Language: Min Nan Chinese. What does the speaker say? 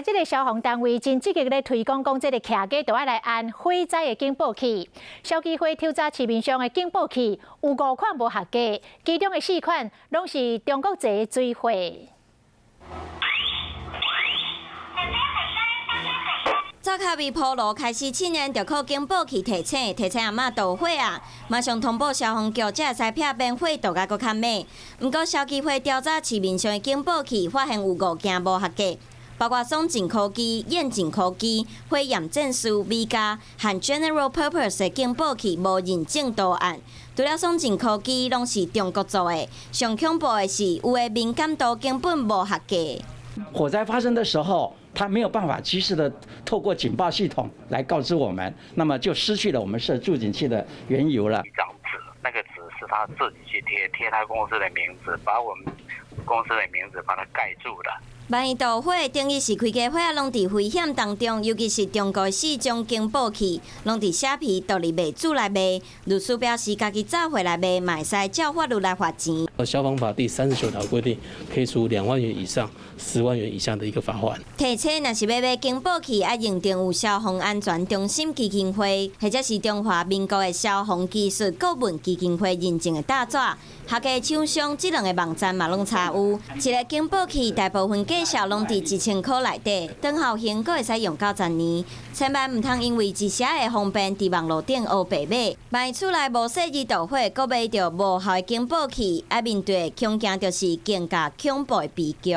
這个消防單位真積極咧推廣，講這个徛家都愛來安火災的警報器。消基會抽查市面上的警報器，有五款無合格，其中的四款攏是中國製的水貨。早較微波爐開始試驗，就靠警報器提醒，提醒阿嬤著火啊！馬上通報消防局，才會使避免火著甲閣較猛。毋過消基會調查市面上的警報器，發現有五件無合格，包括爽淨科技、燕景科技、火焰戰士、美嘉和 General Purpose 的警報器無認證圖案。除了爽淨科技攏是中國做的，上恐怖的是有的敏感度根本無合格。火災發生的時候，他沒有辦法及時的透過警報系統來告知我們，那麼就失去了我們設預警器的緣由了。一張紙，那個紙是他自己去貼，貼他公司的名字，把我們公司的名字把它蓋住了。萬一著火，等於是規家伙仔攏佇危險當中，尤其是中國四種警報器，攏佇寫皮獨立賣主來賣。律師表示，家己找貨來賣，嘛會使照法律來罰錢。消防法第39條規定，可以處2萬元以上10萬元以下的一個罰鍰。提醒，若是欲買警報器，愛認定有消防安全中心基金會，或者是中華民國的消防技術顧問基金會認證的大紙。合格廠商這兩个網站嘛攏查有。一个警報器大部分價數攏佇1000箍內底，長效型閣會使用到10年。千萬毋通因為一時的方便，佇網路頂烏白買。萬一厝內無細意著火，閣買著無效的警報器，愛面對的恐驚就是更加恐怖的悲劇。